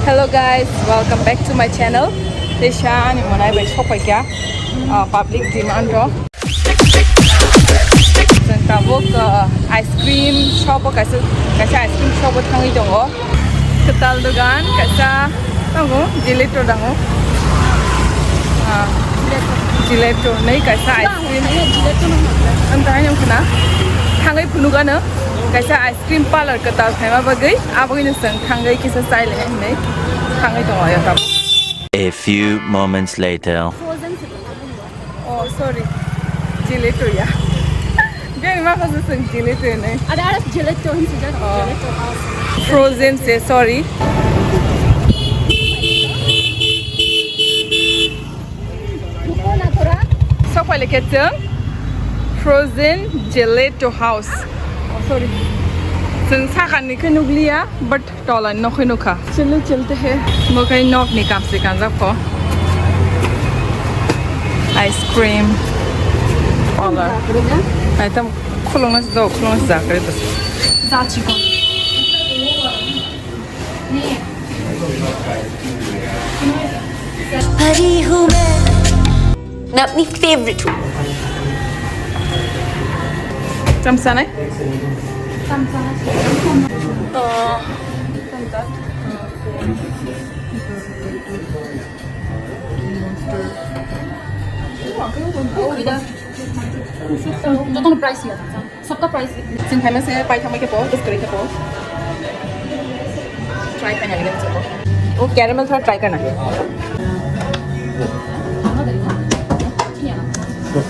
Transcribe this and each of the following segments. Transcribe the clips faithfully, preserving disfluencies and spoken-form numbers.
Hello guys, welcome back to my channel. Teisa ani monai bai sopaikya, ah, public demand rok. Chwng tabuk, ah, ice cream shop o kaisa, kaisa ice cream shop o thangwi tongo. Kwtal dogan kaisa tongo, Gelato dango. Ah, Gelato nei kaisa ice cream. Ang thaino khna thangwi phunukano kaisa ice cream parlor kwtal phaima bagwi, aboni chwng thangwi kisa chai le hinwi thangwi tongo ayang tabuk. A few moments later. Oh, sorry. Gelato ya. Biyang ma khasa sing gelato ne. Ada, ada gelato hin sejak. Oh. Gelato house. Frozen se, sorry. Sok paile khe chwng frozen gelato house. Oh, sorry. Chwng sakani khe nukliya, but Tola nokhe nukha. Chalo chalte hai. Bo khai nokni kamse kanjak kho. Ice cream. Ola. Ai tam khulungna do, khulungna jakre do. Za chikon. Pari hu main. Na apni favorite hu. Chamsa nai? Chamsa nai. Oh. Jotono price ya. Sabka price. Sing khaima se pai thamai khe po, just kari khe po. Try khaina lagi se po. Oh, caramel thoda try karna.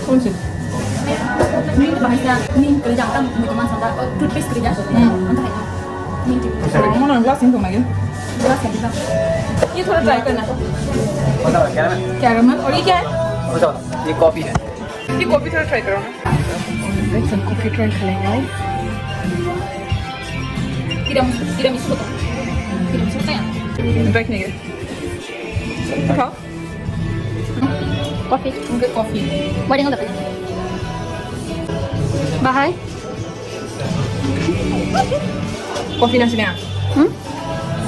Kung si? Mint bahasa, mint kerja, kan, muka masa, toothpaste kerja. Hmm. Entah itu. Mana glass ini tuh, Maggie? Glass yang hitam. Ini thoda try karna. Caramel. Caramel. Aur ye kya hai? ये कॉफी है। ये कॉफी थोड़ा ट्राई करो ना। Let's some coffee try khailai nai. Tiramisu, tiramisu betul. Tiramisu saya. Try khailai. Kau? Coffee. Enggak coffee. Wadi nggak? Bahai. Coffee nasi na? Hmm?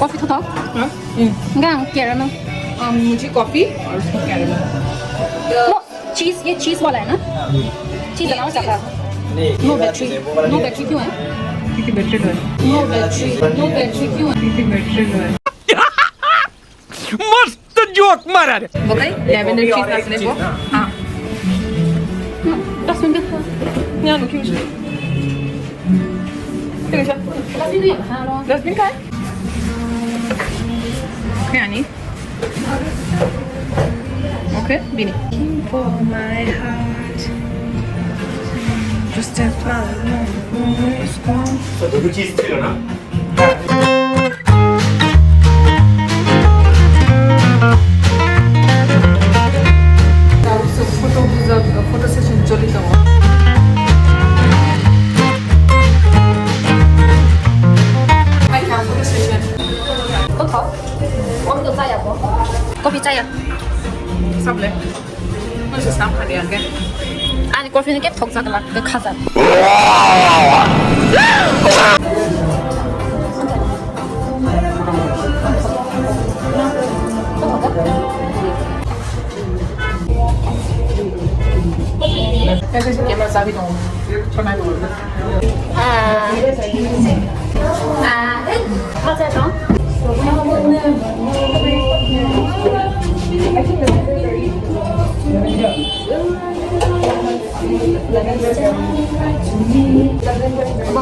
Coffee thothok? Huh? Hmm. Enggak, caramel. Um, मुझे coffee और उसको caramel. No, cheese, ये cheese वाला है ना? Cheese है ना, उसका? नहीं, no battery, no battery क्यों है? क्योंकि बैटरी लो है। No battery, no battery क्यों है? क्योंकि बैटरी लो है। मस्त जोक मारा रे। Okay, lavender cheese nasi na po? Ha. Hmm, dustbin ka? Ni ano kiyo shi? Teka siya. Dustbin ka? Okay, ani. Okay, bini. For my heart. Just as my love is gone. Photo booth, photo session choli tongo. Hai kha photo session. Kotho? Coffee to chaya bo? Coffee chaya. Sable. Ani coffee ni khe thokjak lak, khe khajak.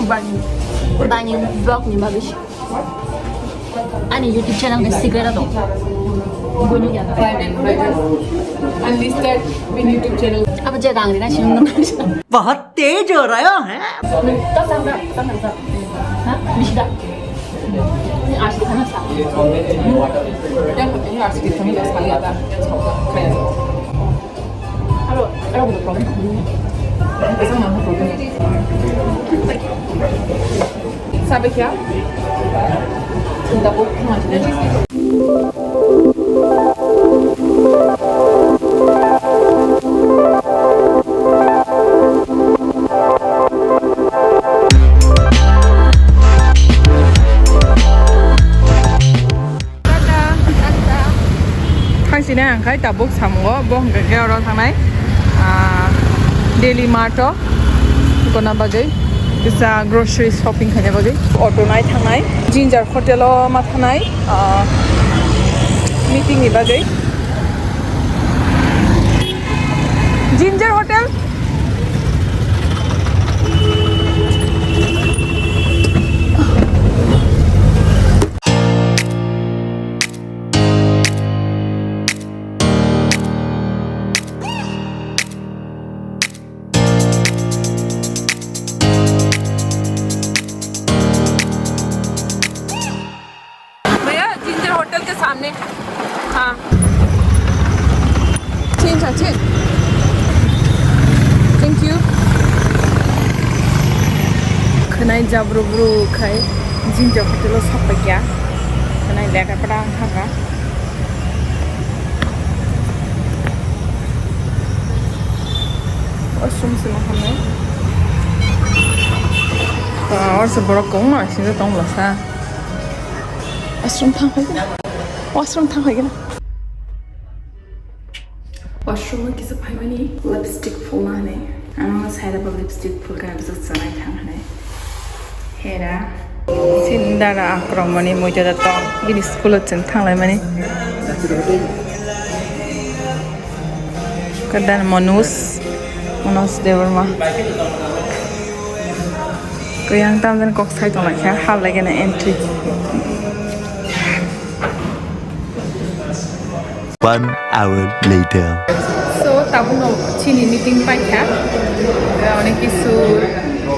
Bani, bani vlog ni bagwi. Ani YouTube channel ni secret ato. Gunu ya. Private, private. Unlisted in YouTube channel. Apa je dang ni na sini nang. बहुत तेज हो रहा है। Ta sang da, ta sang da. Ha? Bisi da. Ni ashi kana sa. Yang penting ashi kita ni sekali ada. Kaya. Aro, aro, aro, problem. Esa mana problem? Sabe kya? Tunda bo kuma jina. Chini ang khai tabuk samungo, bo hwnkha khe oro thangnai, ah, Daily Mart o gona bagwi, kisa grocery shopping khaina bagwi. Auto nai thangnai, Ginger Hotel o ma thangnai, ah, meeting ni bagwi. Ginger Hotel. भैया, ginger hotel के सामने। हाँ। Change, हाँ, change. Thank you. Khwnai jabru bru khai Ginger Hotel o sokphaikha. Khwnai lekha pora wngkha. Washroom se ma hamnai. Ah, oro se borok kwbangma sijak tongo bwsa. Washroom thang phai gana. Washroom thang phai gana. Washroom o kisa phaimani lipstick phulna hinwi. Ano side o lipstick phulkha, bwswk chwrai thang hinwi. Hera. Sindara akromani moito da tong. Bini school o chwng thanglaimani. Kadan Manoj, Manoj Debbarma. Kuyang tamjani kok sai tonglaikha, hablagena entry. One hour later. So, tabukno chini meeting paikha. Onek kisu,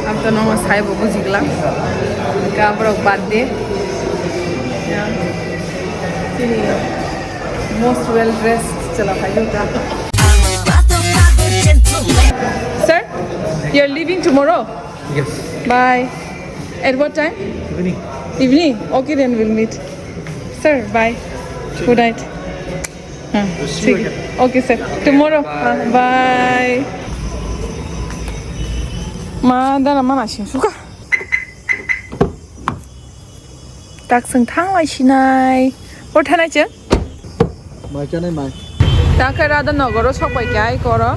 ang to nono saibo bujigwlak. Borok birthday. Chini most well dressed chwla phai wngkha. Sir, you are leaving tomorrow? Yes. Bye. At what time? Evening. Evening? Okay, then we'll meet. Sir, bye. Good night. Hmm, see you again. Okay, sir. Tomorrow. Bye. Ah, bye. Ma, dana mana sing suka. Tak sing thang lai sinai. Por thanai cheng? Mai chanai mai. Ta khe Radha Nagar o sok bai khe ai koro.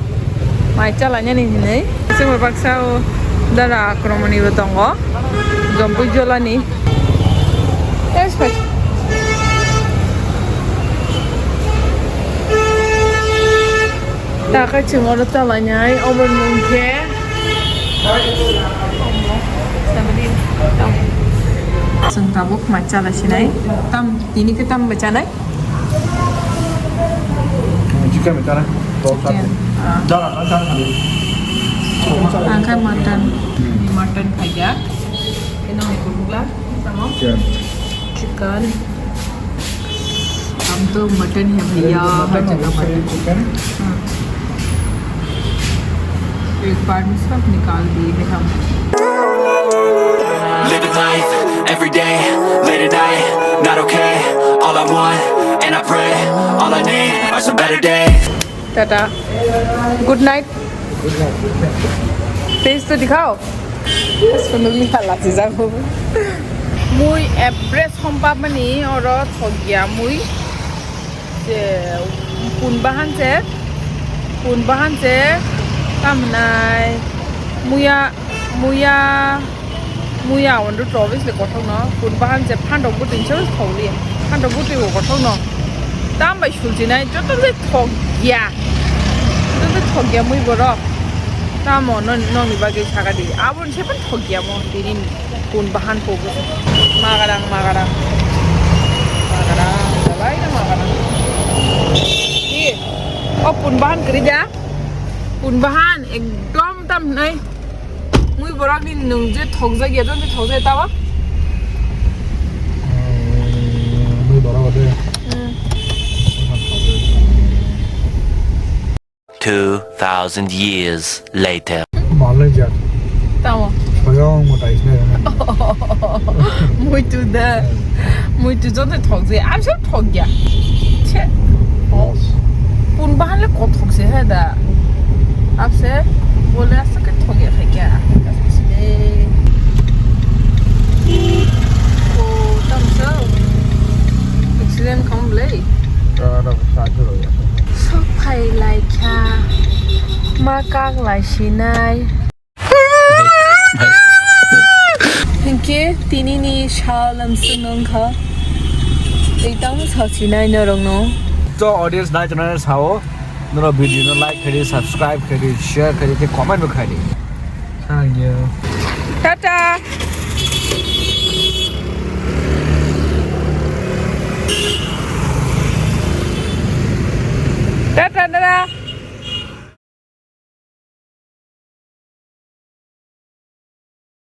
Mai chalainani hinwi. Sumar baksa o dara akromoni bo tongo. Jompui jolani. Yes, pai. Ta khe chwng oro chalainai omo mung khe. Chwng tabuk mai chala sinai. Tam, tini khe tam bai chanai? Chicken bai chanai. Chicken. Ah. Dara, ah, chanai. Ang khe mutton. Hmm. Mutton khaijak. Eno ni kubukla. Tamo? Chicken. Chicken. हम तो मटन है भैया, हर जगह mutton. Chicken। हाँ। एक बार में सब निकाल दिए हैं हम। Living life every day, late at night, not okay. All I want and I pray, all I need are some better days. Tata. Good night. Face to dikhao. Sunuli hala si jago. Mui average hom pap mani oro thok ya mui. Je pun bahan se, pun bahan se tamnai muya, muya, muya on road obviously kothok no. Pun bahan se phantok butui se thok li. Phantok butui bo kothok no. Tam bai sulchinai joto se thok ya. Joto se thok ya mui borok. Tamo no, nokni bagwi sakadi. Aboni se Thokya mo tini kun bahan pogo. Magarang, magarang. Magarang, dalai na magarang. Ki? O pun bahan kri da? Pun bahan ekdom tam nai. Mui borok ni nung je thokjak ya, jon je thokjak ya, tawa? Mui borok ode. Hmm. Two thousand years later. Malaysia. Tamo. Soyong mo tais na. Mui tu da. Mui tu joto thok je. Am sab thok gya. Che. Yes. Pun bahan le ko thok se hai da. Ab se bole asa ke thok gya khai kya. Ko tam sa. Accident kam le. Sok phai lai kha. Ma kak lai sinai. Hinkhe tini ni sal amsung nung kha. Ekdam sa sinai norok no. To audience nai tongnai sao. Noro video no like khaidi, subscribe khaidi, share khaidi, tei comment bo khaidi. Thank you. Tata.